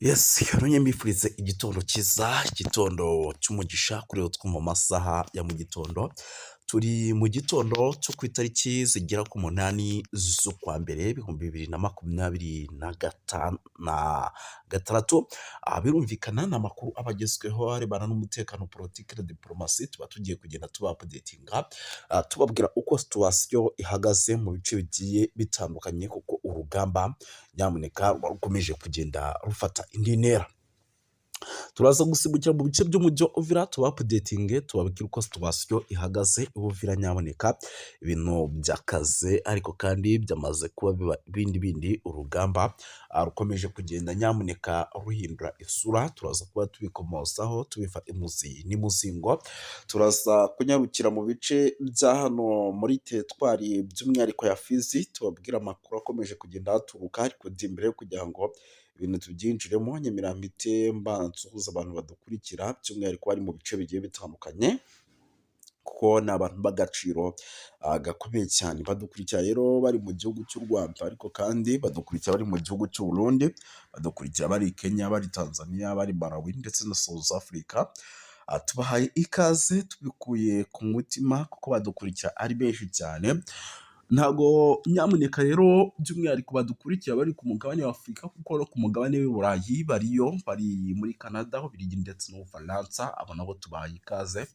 Yes, nongeye mbifurize igitondo cyiza, igitondo cy'umugisha kuri two mu masaha ya mu gitondo. Turi mu gitondo cyo ku itariki zigera ku 8 z'ukwa mbere 2026. Birumvikana ni amakuru aba agezweho arebana n'umutekano, politiki na diporomasi, tuba tugiye kugenda tubaupdatinga, tubabwira uko situation ihagaze mu bice bigiye bitandukanye, kuko urugamba nyamuneka rukomeje kugenda rufata indi ntera. Turaza gusimbukira mu bice by'umujyi wa Uvira, tubaupdatinge, tubabwire uko situation ihagaze i Uvira. Nyamuneka ibintu byakaze, ariko kandi byamaze kuba biba ibindi bindi. Urugamba rukomeje kugenda nyamuneka ruhindura isura, turaza kuba tubikomozaho tubiva imuzi n'imuzingo. Turaza kunyarukira mu bice bya hano muri teritwari by'umwihariko ya Fizi, tubabwire amakuru akomeje kugenda haturuka. Ariko mbere yo kugira ngo ibintu tubyinjiremo, nyemerera mpite mbanza abantu badukurikira, by'umwihariko bari mu bice bigiye bitandukanye, kuko ni abantu b'agaciro gakomeye cyane. Badukurikira rero bari mu gihugu cy'u Rwanda, ariko kandi badukurikira bari mu gihugu cy'u Burundi, badukurikira bari Kenya, bari Tanzania, bari Malawi ndetse na South Africa. Tubahaye ikaze tubikuye ku mutima kuko badukurikira ari benshi cyane. Ntabwo nyamuneka rero by'umwihariko badukurikira bari ku mugabane wa Afurika, kuko no ku mugabane w'i Burayi bariyo, bari muri Canada, Bubiligi ndetse n'Ubufaransa. Abo nabo tubahaye ikaze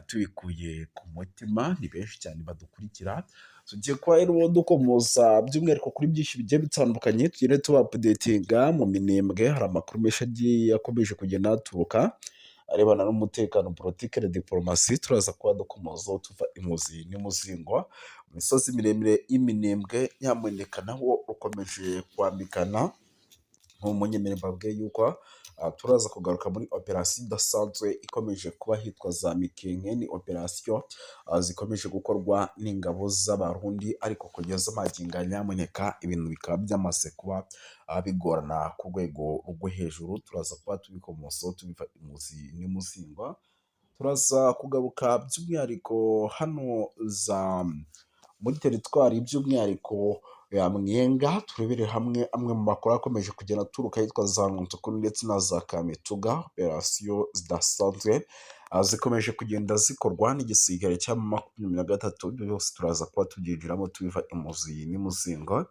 tubikuye ku mutima, ni benshi cyane badukurikira. Tugiye kuba rero dukomoza by'umwihariko kuri byinshi bigiye bitandukanye, tugende tubaupdatinga. Mu Minembwe hari amakuru menshi agiye akomeje kugenda aturuka arebana n'umutekano, politiki na diporomasi, turaza kuba dukomozaho tuva imuzi n'imuzingo. Mu misozi miremire y'iminembwe nyamuneka naho rukomeje kwambikana. Munyemerere mbabwire yuko turaza kugaruka muri operasiyo idasanzwe ikomeje kuba hitwa za Mikenke. Ni operasiyo zikomeje gukorwa n'ingabo z'Abarundi, ariko kugeza magingo aya nyamuneka ibintu bikaba byamaze kuba bigorana ku rwego rwo hejuru. Turaza kuba tubikomozaho tubiva imuzi n'imuzingo. Turaza kugaruka by'umwihariko hano za muri teritwari by'umwihariko ya Mwenga, turebere hamwe amwe mu makuru akomeje kugenda aturuka ahitwa za Ntuntuku ndetse na za Kamituga. Operasiyo zidasanzwe zikomeje kugenda zikorwa n'igisirikare cya 23, ibyo byose turaza kuba tubyinjiramo tubiva imuzi n'imuzingo.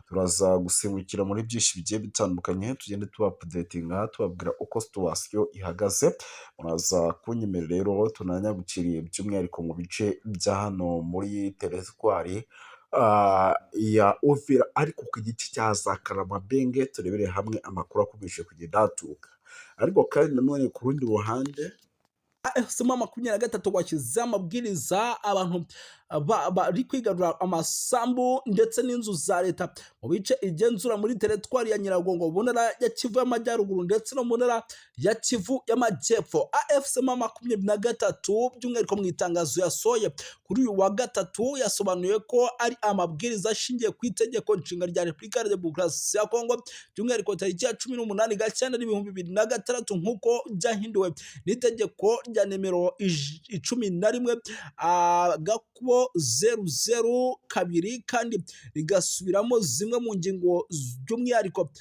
Turaza gusimbukira muri byinshi bigiye bitandukanye, tugende tubaupdatinga, tubabwira uko situation ihagaze. Muraza kunyemerera rero tunanyarukiriye by'umwihariko mu bice bya hano muri teritwari ya Uvira, ariko ku gice cya za Karamabenge, turebere hamwe amakuru akomeje kugenda haturuka. Ariko kandi nanone ku rundi ruhande, AFC 23 washyizeho amabwiriza abantu bari kwigarura amasambu ndetse n'inzu za leta mu bice igenzura muri teritwari ya Nyiragongo, mu ntara ya Kivu y'Amajyaruguru ndetse no mu ntara ya Kivu y'Amajyepfo. AFC 23 by'umwihariko mu itangazo yasohoye kuri uyu wa gatatu yasobanuye ko ari amabwiriza ashingiye ku itegeko nshinga rya Repubulika ya Demokarasi ya Kongo, by'umwihariko tariki ya 18 Gashyantare 2006, nk'uko byahinduwe n'itegeko rya nimero 11 gakubo 002, kandi rigasubiramo zimwe mu ngingo by'umwihariko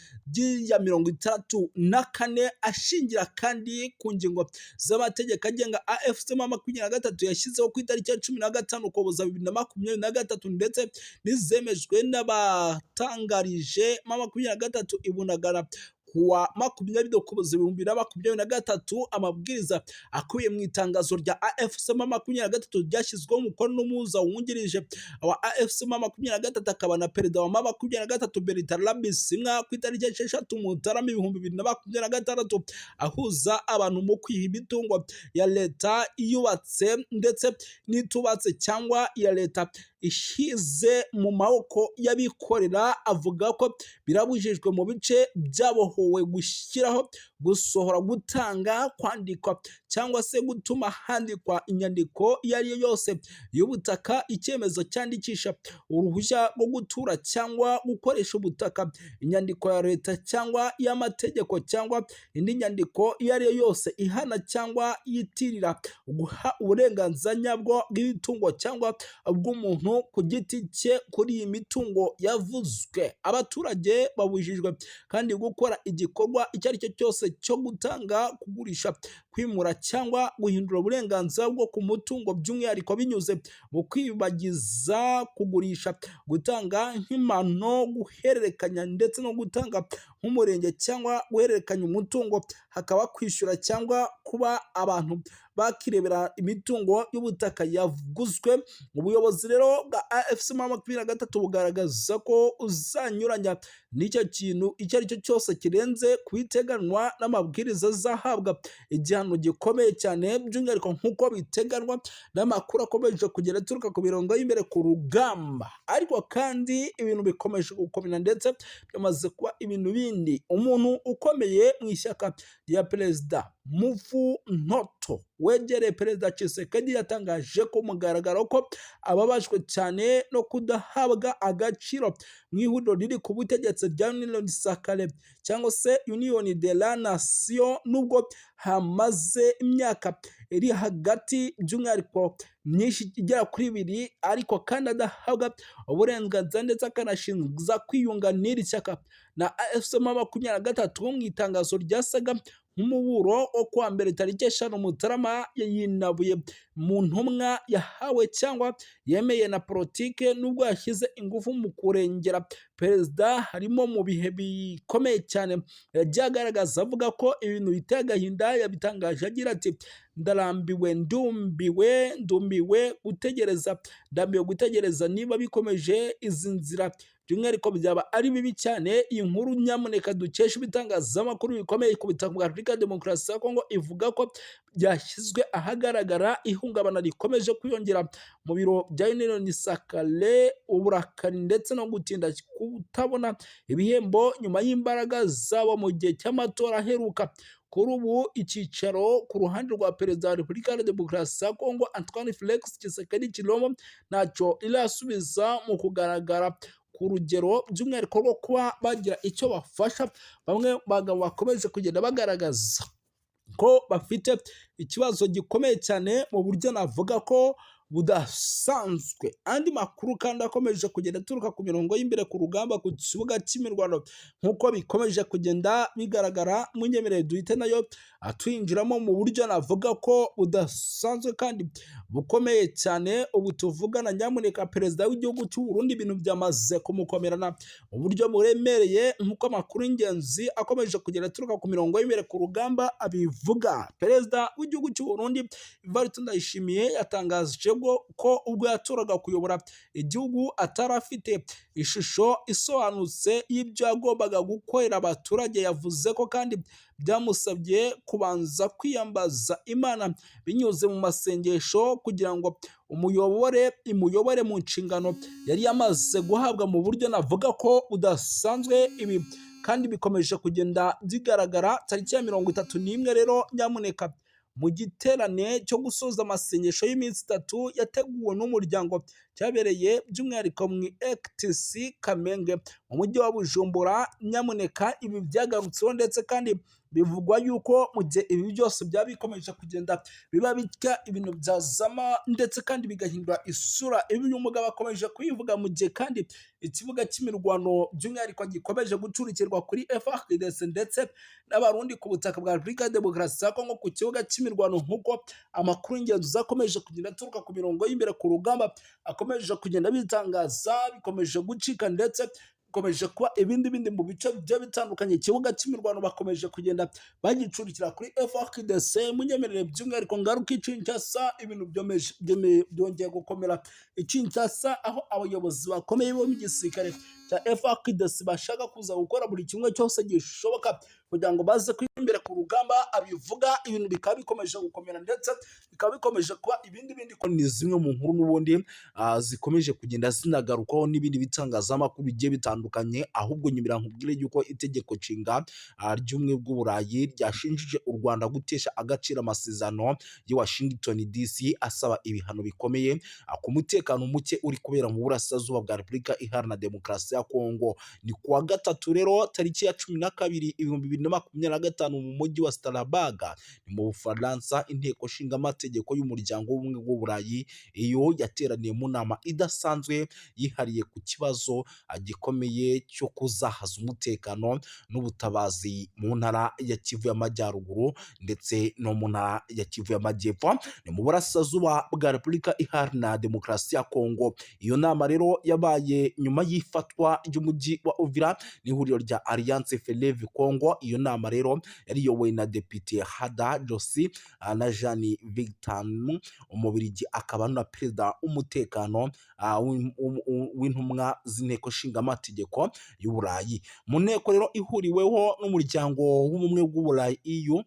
ya 64. Ashingira kandi ku ngingo z'amategeko agenga AFC 23 yashyizeho ku itariki ya 15 Ukuboza 2023, ndetse n'izemejwe n'abatangarije 23 i Bunagana kuwa 20 Ukuboza 2023. Amabwiriza akubiye mu itangazo rya AFC 23 ryashyizweho umukono n'umuhuza wungirije wa AFC 23 akaba na perezida wa 23 Bertrand Bisimwa ku itariki 6 Mutarama 2026, ahuza abantu mu kwiha imitungo ya leta yubatse ndetse n'itubatse cyangwa iya leta ishyize mu maboko y'abikorera. Avuga ko birabujijwe mu bice byabohowe gushyiraho, gusohora, gutanga, kwandikwa cyangwa se gutuma handikwa inyandiko iyo ari yo yose y'ubutaka, icyemezo cyandikisha uruhushya rwo gutura cyangwa gukoresha ubutaka, inyandiko ya leta cyangwa iy'amategeko cyangwa indi nyandiko iyo ari yo yose ihana cyangwa yitirira guha uburenganzira nyabwo bw'imitungo cyangwa bw'umuntu. muntu ku giti cye kuri iyi mitungo yavuzwe. Abaturage babujijwe kandi gukora igikorwa icyo ari cyo cyose cyo gutanga, kugurisha, kwimura cyangwa guhindura uburenganzira bwo ku mutungo, by'umwihariko binyuze mu kwibagiza, kugurisha, gutanga nk'impano, guhererekanya ndetse no gutanga nk'umurenge cyangwa guhererekanya umutungo, hakaba kwishyura cyangwa kuba abantu bakirebera imitungo y'ubutaka yaguzwe. Ubuyobozi rero bwa AFC 23 bugaragaza ko uzanyuranya n'icyo kintu icyo ari cyo cyose kirenze ku biteganwa n'amabwiriza azahabwa igihano gikomeye cyane, by'umwihariko nk'uko biteganwa n'amakuru akomeje kugenda aturuka ku mirongo y'imbere ku rugamba. Ariko kandi ibintu bikomeje gukomera ndetse byamaze kuba ibintu bindi. Umuntu ukomeye mu ishyaka rya Perezida Muvu Ntoto wegereye Perezida Tshisekedi yatangaje ku mugaragaro ko ababajwe cyane no kudahabwa agaciro mu ihuriro riri ku butegetsi rya Union Sacrée cyangwa se Union de la Nation, nubwo hamaze imyaka iri hagati by'umwihariko myinshi igera kuri 2, ariko kandi adahabwa uburenganzira ndetse akanashinzwa kwiyunga n'iri shyaka na AFC 23. Mu itangazo ryasaga nk'umuburo wo kuwa mbere tariki 5 Mutarama, yinabuye mu ntumwa yahawe cyangwa yemeye na politike, nubwo yashyize ingufu mu kurengera perezida, harimo mu bihe bikomeye cyane yagiye agaragaza avuga ko ibintu biteye agahinda. Yabitangaje agira ati: "Ndarambiwe, ndumbiwe, ndumiwe gutegereza, ndambiwe gutegereza. Niba bikomeje izi nzira, by'umwihariko byaba ari bibi cyane." Iyi nkuru nyamuneka dukesha ibitangazamakuru bikomeye ku butaka bwa Repubulika ya Demokarasi ya Kongo ivuga ko byashyizwe ahagaragara ihungabana rikomeje kwiyongera mu biro bya Union Sacrée, uburakari ndetse no gutinda kutabona ibihembo nyuma y'imbaraga zabo mu gihe cy'amatora aheruka. Kuri ubu icyicaro ku ruhande rwa Perezida wa Repubulika ya Demokarasi ya Kongo Antoine Felix Tshisekedi Tshilombo ntacyo irasubiza mu kugaragara ku rugero, by'umwihariko rwo kuba bagira icyo bafasha bamwe bagabo bakomeje kugenda bagaragaza ko bafite ikibazo gikomeye cyane mu buryo navuga ko budasanzwe. Andi makuru kandi akomeje kugenda aturuka ku mirongo y'imbere ku rugamba ku kibuga cy'imirwano, nk'uko bikomeje kugenda bigaragara, munyemerere duhite nayo atwinjiramo mu buryo navuga ko budasanzwe kandi bukomeye cyane. Ubu tuvugana nyamuneka Perezida w'igihugu cy'u Burundi ibintu byamaze kumukomerana mu buryo buremereye, nk'uko amakuru y'ingenzi akomeje kugenda aturuka ku mirongo y'imbere ku rugamba abivuga. Perezida w'igihugu cy'u Burundi Evariste Ndayishimiye yatangaje ko ubwo yatoraga kuyobora igihugu atari afite ishusho isobanutse y'ibyo yagombaga gukorera abaturage. Yavuze ko kandi byamusabye kubanza kwiyambaza Imana binyuze mu masengesho kugira ngo umuyobore imuyobore mu nshingano yari yamaze guhabwa mu buryo navuga ko budasanzwe. Ibi kandi bikomeje kugenda bigaragara tariki ya 31 rero nyamuneka mu giterane cyo gusoza amasengesho y'iminsi 3 yateguwe n'umuryango, cyabereye by'umwihariko mu ETC Kamenge mu mujyi wa Bujumbura. Nyamuneka ibi byagarutseho ndetse kandi bivugwa yuko mu gihe ibi byose byaba bikomeje kugenda biba bitya, ibintu byazama ndetse kandi bigahindura isura. Ibi uyu mugabo akomeje kubivuga mu gihe kandi ikibuga cy'imirwano by'umwihariko gikomeje gucurikirwa kuri FARDC ndetse n'Abarundi ku butaka bwa Repubulika ya Demokarasi ya Kongo ku kibuga cy'imirwano, nk'uko amakuru y'ingenzi akomeje kugenda aturuka ku mirongo y'imbere ku rugamba akomeje kugenda bitangaza. Bikomeje gucika ndetse bikomeje kuba ibindi bindi mu bice bigiye bitandukanye. Ikibuga cy'imirwano bakomeje kugenda bagicurikira kuri FARDC. Munyemerere by'umwihariko ngaruka i Kinshasa, ibintu byongeye gukomera i Kinshasa, aho abayobozi bakomeye bo mu gisirikare cya FARDC bashaka kuza gukora buri kimwe cyose gishoboka kugira ngo baze imbere ku rugamba abivuga. Ibintu bikaba bikomeje gukomera ndetse bikaba bikomeje kuba ibindi bindi. Ni zimwe mu nkuru n'ubundi zikomeje kugenda zinagarukwaho n'ibindi bitangazamakuru bigiye bitandukanye. Ahubwo nyumira nkubwire yuko itegeko nshinga ry'ubumwe bw'Uburayi ryashinjije u Rwanda gutesha agaciro amasezerano y'i Washington DC asaba ibihano bikomeye ku mutekano muke uri kubera mu burasirazuba bwa Repubulika Iharanira Demokarasi ya Kongo. Ni kuwa gatatu rero tariki ya 12 ibihumbi 2025 mu mujyi wa Strasbourg ni mu Bufaransa. Inteko nshingamategeko y'Umuryango w'Ubumwe bw'Uburayi iyo yateraniye mu nama idasanzwe yihariye ku kibazo gikomeye cyo kuzahaza umutekano n'ubutabazi mu ntara ya Kivu y'Amajyaruguru ndetse no mu ntara ya Kivu y'Amajyepfo, ni mu burasirazuba bwa Repubulika Iharanira Demokarasi ya Kongo. Iyo nama rero yabaye nyuma y'ifatwa ry'umujyi wa Uvira n'ihuriro rya Alliance Fleuve Congo. Iyo nama rero yari iyobowe na Depite Hada Josi na Jean Victor, Umubirigi akaba na perezida w'umutekano w'intumwa z'inteko nshingamategeko y'Uburayi. Mu nteko rero ihuriweho n'Umuryango w'Ubumwe bw'Uburayi EU,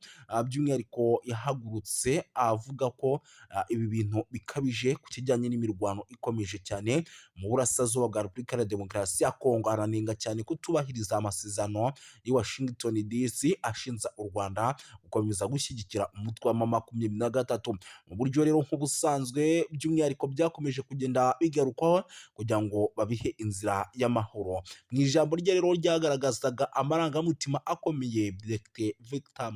by'umwihariko yahagurutse avuga ko ibi bintu bikabije ku kijyanye n'imirwano ikomeje cyane mu burasirazuba bwa Repubulika ya Demokarasi ya Kongo, aranenga cyane kutubahiriza amasezerano y'i Washington DC ashinja u Rwanda gukomeza gushyigikira umutwe wa M23 mu buryo rero nk'ubusanzwe, by'umwihariko byakomeje kugenda bigarukwaho kugira ngo babihe inzira y'amahoro. Mu ijambo rye rero ryagaragazaga amarangamutima akomeye, Dr Victor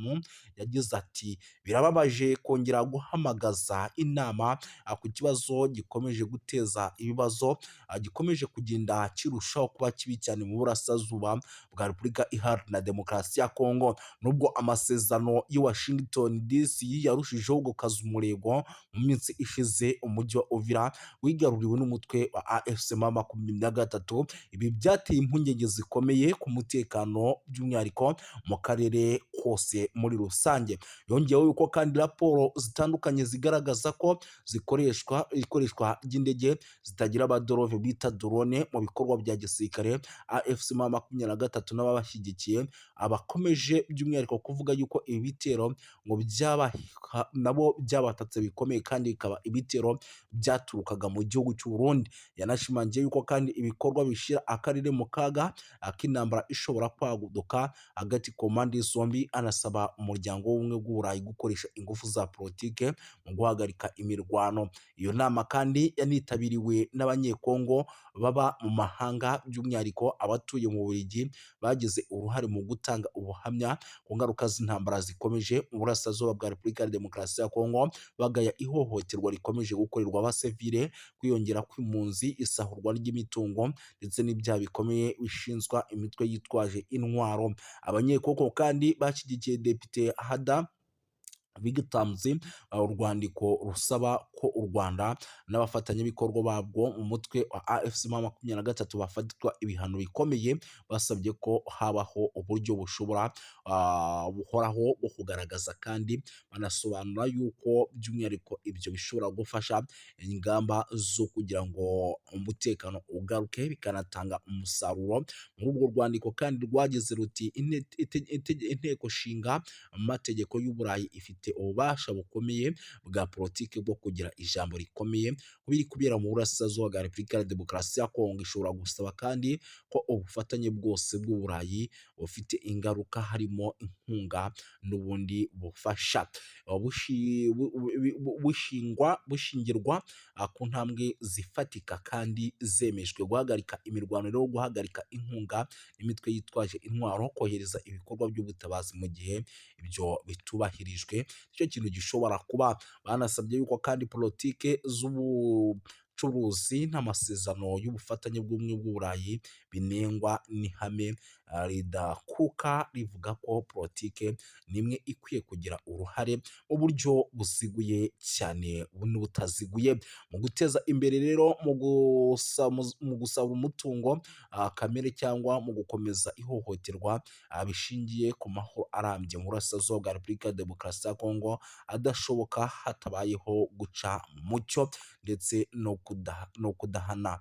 yagize ati: "Birababaje kongera guhamagaza inama ku kibazo gikomeje guteza ibibazo, gikomeje kugenda kirushaho kuba kibi cyane mu burasirazuba bwa Repubulika Iharanira Demokarasi ya Kongo. Nubwo amasezerano y'i Washington DC yarushijeho gukaza umurego, mu minsi ishize umujyi wa Uvira wigaruriwe n'umutwe wa AFC M23. Ibi byateye impungenge zikomeye ku mutekano, by'umwihariko mu karere kose muri rusange." Yongeyeho yuko kandi raporo zitandukanye zigaragaza ko zikoreshwa ikoreshwa ry'indege zitagira abadereva bita drone mu bikorwa bya gisirikare. AFC M23 n'ababashyigikiye abakomeje by'umwihariko kuvuga yuko ibi bitero ngo byaba nabo byabatatse bikomeye, kandi bikaba ibitero byaturukaga mu gihugu cy'u Burundi. Yanashimangiye yuko kandi ibikorwa bishyira akarere mu kaga k'intambara ishobora kwaduka hagati ku mpande zombi, anasaba Umuryango w'Ubumwe bw'Uburayi gukoresha ingufu za politike mu guhagarika imirwano. Iyo nama kandi yanitabiriwe n'Abanyekongo baba mu mahanga, by'umwihariko abatuye mu Bubiligi, bagize uruhare mu gutanga ubuhamya ku ngaruka z'intambara zikomeje mu burasirazuba bwa Repubulika ya Demokarasi ya Kongo, bagaya ihohoterwa rikomeje gukorerwa abasivile, kwiyongera kw'impunzi, isahurwa ry'imitungo ndetse n'ibyaha bikomeye bishinzwa imitwe yitwaje intwaro. Abanyekongo kandi bashyigikiye Depite Hada Vigtamzi urwandiko rusaba ko u Rwanda n'abafatanyabikorwa babwo mu mutwe wa AFC M23 bafatirwa ibihano bikomeye. Basabye ko habaho uburyo bushobora buhoraho bwo kugaragaza, kandi banasobanura yuko by'umwihariko ibyo bishobora gufasha ingamba zo kugira ngo umutekano ugaruke, bikanatanga umusaruro. Muri urwo rwandiko kandi rwagize ruti: "Inteko nshinga amategeko y'Uburayi ifite ububasha bukomeye bwa politiki bwo kugira ijambo rikomeye ku biri kubera mu burasirazuba bwa Repubulika ya Demokarasi ya Kongo. Ishobora gusaba kandi ko ubufatanye bwose bw'Uburayi bufite ingaruka, harimo inkunga n'ubundi bufasha, bushingirwa ku ntambwe zifatika kandi zemejwe: guhagarika imirwano rero, guhagarika inkunga n'imitwe yitwaje intwaro, kohereza ibikorwa by'ubutabazi. Mu gihe ibyo bitubahirijwe, nicyo kintu gishobora kuba." Banasabye yuko kandi politike z'ubucuruzi n'amasezerano y'ubufatanye bw'Ubumwe bw'Uburayi binengwa n'ihame ridakuka rivuga ko politike nimwe ikwiye kugira uruhare mu buryo buziguye cyane n'ubutaziguye mu guteza imbere rero mu gusaba umutungo kamere cyangwa mu gukomeza ihohoterwa bishingiye ku mahoro arambye mu burasirazuba bwa Repubulika ya Demokarasi ya Kongo adashoboka hatabayeho guca mu mucyo ndetse no kudahana,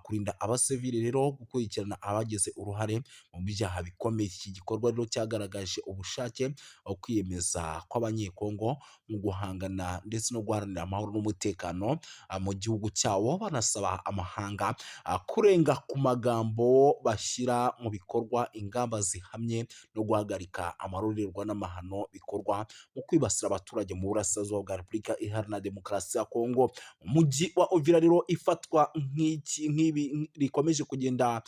kurinda abasivili rero, gukurikirana abagize uruhare mu byaha bikomeye. Iki gikorwa rero cyagaragaje ubushake, kwiyemeza kw'Abanyekongo mu guhangana ndetse no guharanira amahoro n'umutekano mu gihugu cyabo, banasaba amahanga kurenga ku magambo bashyira mu bikorwa ingamba zihamye no guhagarika amarorerwa n'amahano bikorwa mu kwibasira abaturage mu burasirazuba bwa Repubulika Iharanira Demokarasi ya Kongo. Umujyi wa Uvira rero ifatwa nk'iki nk'ibi rikomeje kugenda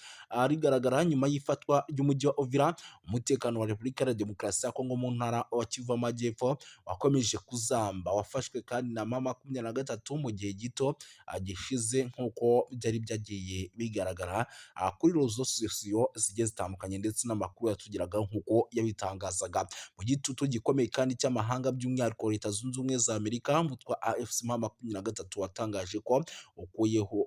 rigaragara nyuma y'ifatwa ry'umujyi wa Uvira, umutekano wa Repubulika ya Demokarasi ya Kongo mu ntara wa Kivu Amajyepfo wakomeje kuzamba, wafashwe kandi na M23 mu gihe gito gishize, nk'uko byari byagiye bigaragara kuri réseaux sociaux zigiye zitandukanye ndetse n'amakuru yatugeragaho nk'uko yabitangazaga. Mu gitutu gikomeye kandi cy'amahanga, by'umwihariko Leta Zunze Ubumwe za Amerika, umutwe wa AFC M23 watangaje ko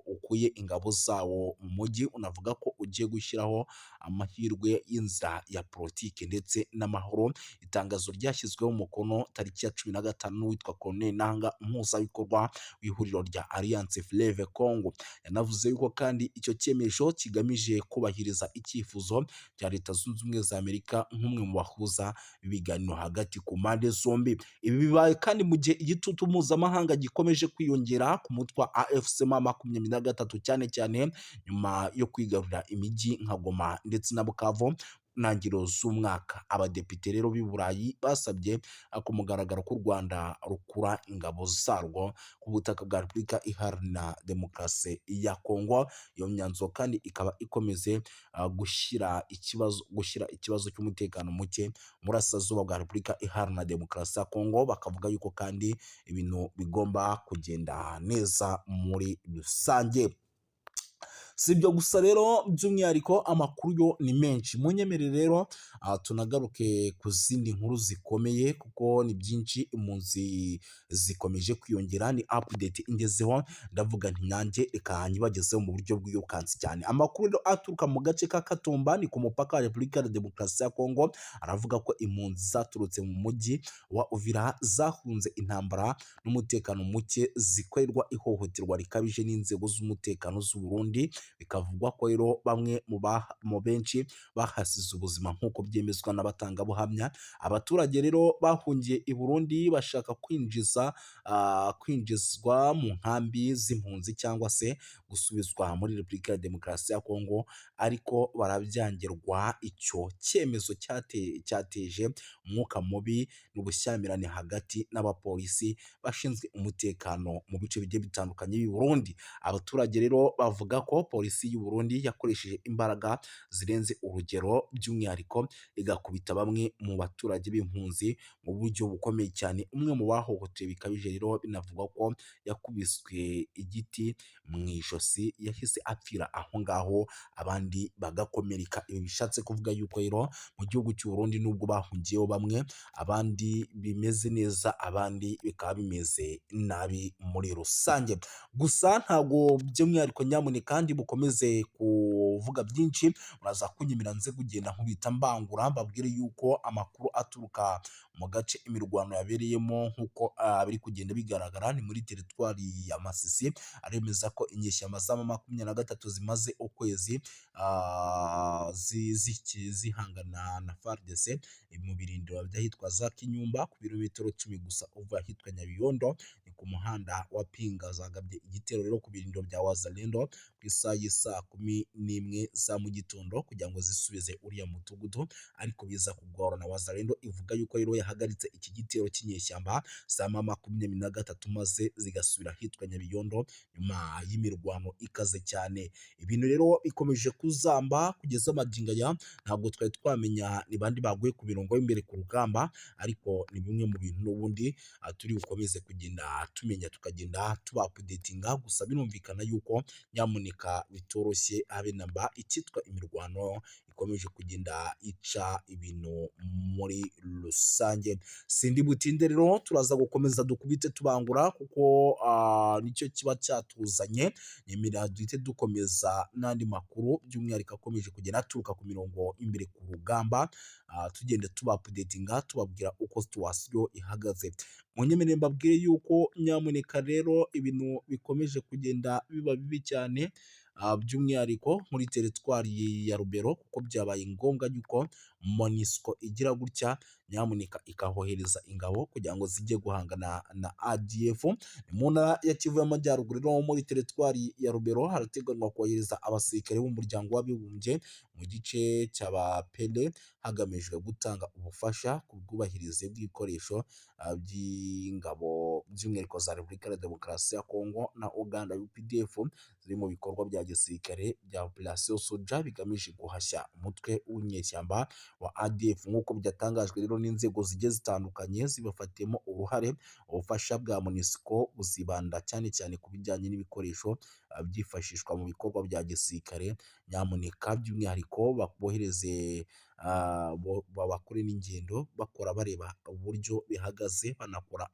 ukuye ingabo zawo mu mujyi, unavuga ko ugiye gushyiraho amahirwe y'inzira ya politiki ndetse n'amahoro. Itangazo ryashyizweho umukono tariki ya 15 n'uwitwa Corneille Nanga, umuhuzabikorwa w'ihuriro rya Alliance Fleuve Congo. Yanavuze yuko kandi icyo cyemezo kigamije kubahiriza icyifuzo cya Leta Zunze Ubumwe za Amerika nk'umwe mu bahuza ibiganiro hagati ku mpande zombi. Ibi bibaye kandi mu gihe igitutu mpuzamahanga gikomeje kwiyongera ku mutwe wa AFC M23, cyane cyane nyuma yo kwigarurira imijyi nka Goma ndetse na Bukavu ntangiriro z'umwaka. Abadepite rero b'i Burayi basabye ku mugaragaro ko u Rwanda rukura ingabo zarwo ku butaka bwa Repubulika Iharanira Demokarasi ya Kongo. Iyo myanzuro kandi ikaba ikomeze gushyira ikibazo cy'umutekano muke mu burasirazuba bwa Repubulika Iharanira Demokarasi ya Kongo, bakavuga yuko kandi ibintu bigomba kugenda neza muri rusange. Si ibyo gusa rero, by'umwihariko amakuru yo ni menshi. Munyemerere rero tunagaruke ku zindi nkuru zikomeye, kuko ni byinshi. Impunzi zikomeje kwiyongera, ni update ingezeho, ndavuga nti nanjye reka nyibagezeho mu buryo bwirukansi cyane. Amakuru rero aturuka mu gace ka Katumba, ni ku mupaka wa Repubulika ya Demokarasi ya Kongo, aravuga ko impunzi zaturutse mu mujyi wa Uvira zahunze intambara n'umutekano muke, zikorerwa ihohoterwa rikabije n'inzego z'umutekano z'u Burundi. Bikavugwa ko rero bamwe mu benshi bahasize ubuzima, nk'uko byemezwa n'abatangabuhamya. Abaturage rero bahungiye i Burundi bashaka kwinjizwa mu nkambi z'impunzi cyangwa se gusubizwa muri Repubulika ya Demokarasi ya Kongo, ariko barabyangirwa. Icyo cyemezo cyateje umwuka mubi n'ubushyamirane hagati n'abapolisi bashinzwe umutekano mu bice bigiye bitandukanye by'i Burundi. Abaturage rero bavuga ko polisi y'u Burundi yakoresheje imbaraga zirenze urugero, by'umwihariko igakubita bamwe mu baturage b'impunzi mu buryo bukomeye cyane. Umwe mu bahohotewe bikabije rero binavugwa ko yakubiswe igiti mu ijosi, yahise apfira aho ngaho, abandi bagakomereka. Ibi bishatse kuvuga yuko rero mu gihugu cy'u Burundi, nubwo bahungiyeho bamwe, abandi bimeze neza, abandi bikaba bimeze nabi muri rusange. Gusa ntabwo by'umwihariko, nyamuneka ndi bukomeze kuvuga byinshi, muraza kunyemera nze kugenda nkubita mbangura, mbabwire yuko amakuru aturuka mu gace imirwano yabereyemo, nk'uko biri kugenda bigaragara, ni muri teritwari ya Masisi, aremeza ko inyeshyamba za M23 zimaze ukwezi zihangana na FARDC mu birindiro by'ahitwa za Kinyumba, ku birometero 10 gusa uva ahitwa Nyabiyondo, ni ku muhanda wa Pinga. Zagabye igitero rero ku birindiro bya Wazalendo ku isaha y'isaa 11 za mu gitondo kugira ngo zisubize uriya mudugudu, ariko biza kugorana. Wazalendo ivuga yuko rero yahagaritse iki gitero cy'inyeshyamba za M23, maze zigasubira ahitwa Nyabiyondo nyuma y'imirwano ikaze cyane. Ibintu rero bikomeje kuzamba kugeza magingo aya, ntabwo twari twamenya ni bandi baguye ku mirongo y'imbere ku rugamba, ariko ni bimwe mu bintu n'ubundi turi bukomeze kugenda tumenya, tukagenda tuba updatinga. Gusa birumvikana yuko nyamuneka bitoroshye habe namba, icyitwa imirwano ikomeje kugenda ica ibintu muri rusange. Sindi butinde rero, turaza gukomeza dukubite tubangura, kuko nicyo kiba cyatuzanye. Nyemerera duhite dukomeza n'andi makuru, by'umwihariko akomeje kugenda aturuka ku mirongo imbere ku rugamba, tugenda tuba updatinga, tubabwira uko situation ihagaze. Munyemerere mbabwire yuko nyamuneka rero ibintu bikomeje kugenda biba bibi cyane, by'umwihariko muri teritwari ya Rubero, kuko byabaye ngombwa yuko MONUSCO igira gutya nyamuneka ikahohereza ingabo kugira ngo zijye guhangana na ADF. Ni mu ntara ya Kivu y'Amajyaruguru no muri teritwari ya Rubero harateganywa kohereza abasirikare b'umuryango w'abibumbye mu gice cy'Abapele, hagamijwe gutanga ubufasha ku bwubahirize bw'ibikoresho by'ingabo, by'umwihariko za Repubulika ya Demokarasi ya Kongo na Uganda UPDF, ziri mu bikorwa bya gisirikare bya Operation Soja bigamije guhashya umutwe w'inyeshyamba wa ADF, nk'uko byatangajwe rero n'inzego zigiye zitandukanye zibafatiyemo uruhare. Ubufasha bwa MONUSCO buzibanda cyane cyane ku bijyanye n'ibikoresho byifashishwa mu bikorwa bya gisirikare. Nyamuneka by'umwihariko bohereze, bakore n'ingendo bakora bareba uburyo bihagaze, banakora